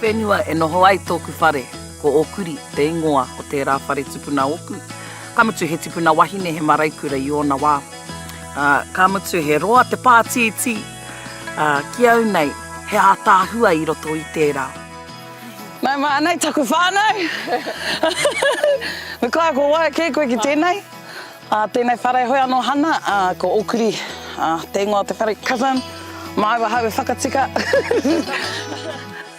whenua e noho ai tōku whare, ko Ōkuri te ingoa o tērā whare tupuna ōku. Ka mutu he tipuna wahine he maraikura i ōna wā. Ā, ka mutu he roa te pātītī, ā, ki au nei, he ātaahua i roto i tērā. Nau mai, anei taku whānau. Me kai ko waia kē koe ki tēnei. Ā, tēnei whare hoi anō Hana, ā, ko Ōkuri, ā, te ingoa o te whare, cousin, māu ahau e whakatika.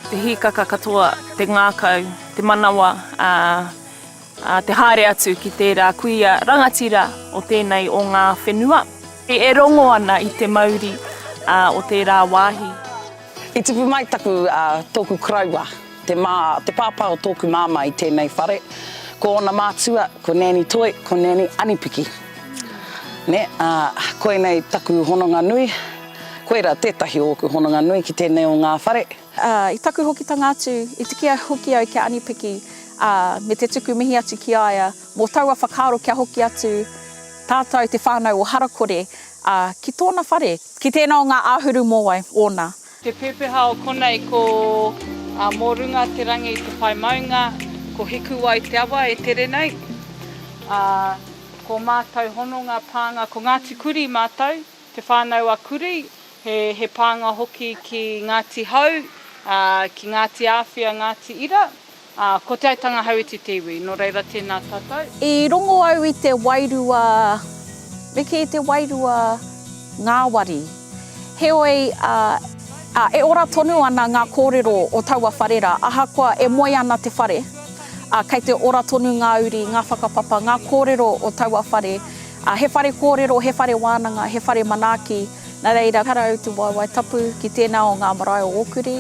Te hīkaka katoa, te ngākau, te manawa, ā, ā, te haere atu ki tērā kuia rangatira o tēnei o ngā whenua. E rongo ana i te mauri, ā, o tērā wāhi. I tupu mai taku, ā, tōku koroua, te mā, te pāpā o tōku māmā i tēnei whare. Ko ōna mātua, ko Nanny Toi, ko Nanny Anipiki. Nē, ā, koinei taku hononga nui, koirā tētahi o ōku hononga nui ki tēnei o ngā whare. Ā, i taku hokitanga atu, i tiki hoki au ki a Anipiki, ā, me te tuku mihi atu ki a ia, mō taua whakaaro kia hoki atu tātou te whānau o Harakore, ā, ki tōna whare. Ki tēnā o ngā āhuru mōwai ōna. Te pepeha o konei ko Mō runga te rangi te pae maunga, ko Hikuwai te awa e tere nei. Ā, ko mātou hononga pānga, ko Ngāti Kuri mātou, Te Whānau a Kuri, he, he pānga hoki ki Ngāti Hau, ā, ki Ngāti Āwhia, Ngāti Ira. Ā, ko Te Aitanga Hauiti te iwi, nō reira tēnā tātou. I rongo au i te wairua, me kī te wairua ngāwari. Heoi, ā, ā, e ora tonu ana ngā kōrero o taua whare rā, ahakoa e moe ana te whare, ā, kei te ora tonu ngā uri, ngā whakapapa, ngā kōrero o taua whare. Ā, he whare kōrero, he whare wānanga, he whare manaaki, nā reira, hara au te waewae tapu ki tēnā o ngā marae o Ōkuri.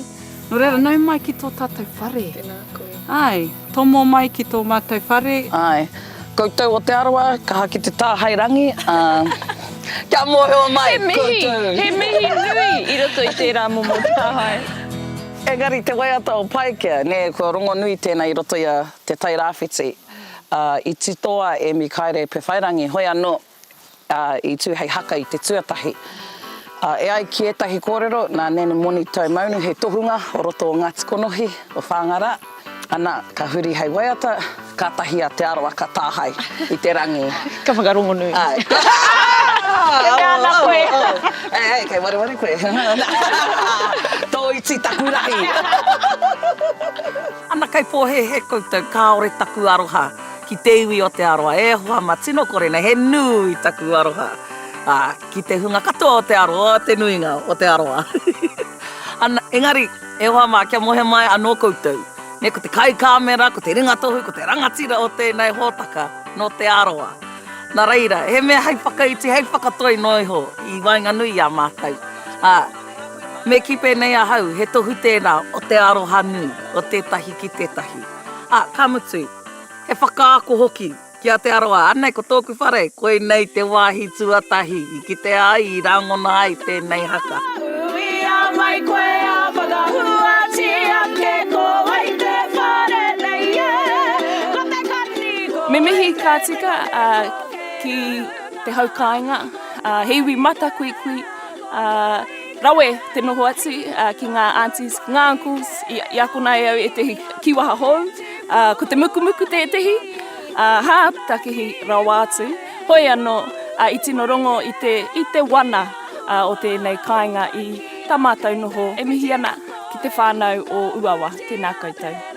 Nō reira, nau mai ki tō tātou whare. Tēnā koe. Āe, tomo mai ki tō mātou whare. Āe. Koutou o Te Arawa, kaha ki te tāhae rangi, ā, kia mōhio mai He mihi, koutou. he mihi nui i roto i tērā momo tāhae. Engari te waiata o Paikea, nē, kua rongonui tēnā i roto i a Te Tai Rāwhiti, ā, i titoa e Mikaere Pewhairangi, hoi anō, ā, i tū hei haka i te tuatahi. Ā, e ai ki ētahi kōrero, nā Nanny Moni Taumaunu he tohunga o roto o Ngāti Konohi, o Whāngārā, ana, ka huri hei waiata, kātahi a Te Arawa ka tāhae i te rangi. Ka whakarongonui. Āe. E mea ana koe. Hei, hei, kei wareware koe. Tō iti taku rahi. Ana kei pōhēhē koutou kāore taku aroha Ki te iwi o Te Arawa, e hoa ma tino kore nei, he nui taku aroha, ā, ki te hunga katoa o Te Arawa, te nuinga o Te Arawa. Ana, engari, e hoa mā, kia mohe mai anō koutou, nē, ko te kaikāmera, ko te ringatohu, ko te rangatira o tēnei hōtaka, nō Te Arawa. Nā reira, he mea hei whakaiti, hei whakatoi noa iho i waenganui i a mātou. Ā, me kī pēnei ahau, he tohu tēnā o te aroha nui o tētahi ki tētahi. Ā, ka mutu, He whakaako hoki ki a Te Arawa, anei ko tōku whare, koinei te wāhi tuatahi i kitea ai, i rangona ai tēnei haka. Uia mai koe a whakahuatia ke ko wai te whare nei e, ko te kani ko Me mihi ka tika ki te hau kāinga, he iwi matakuikui, Rawe te noho atu ki ngā aunties, ngā uncles i akona e au ētehi kīwaha hou, ko te mukumuku tētehi, hā takihi rawa atu. Hoi anō, i tino rongo i te, i te wana o tēnei kāinga i tā mātou noho e mihi ana ki te whānau o Uawa. Tēnā koutou.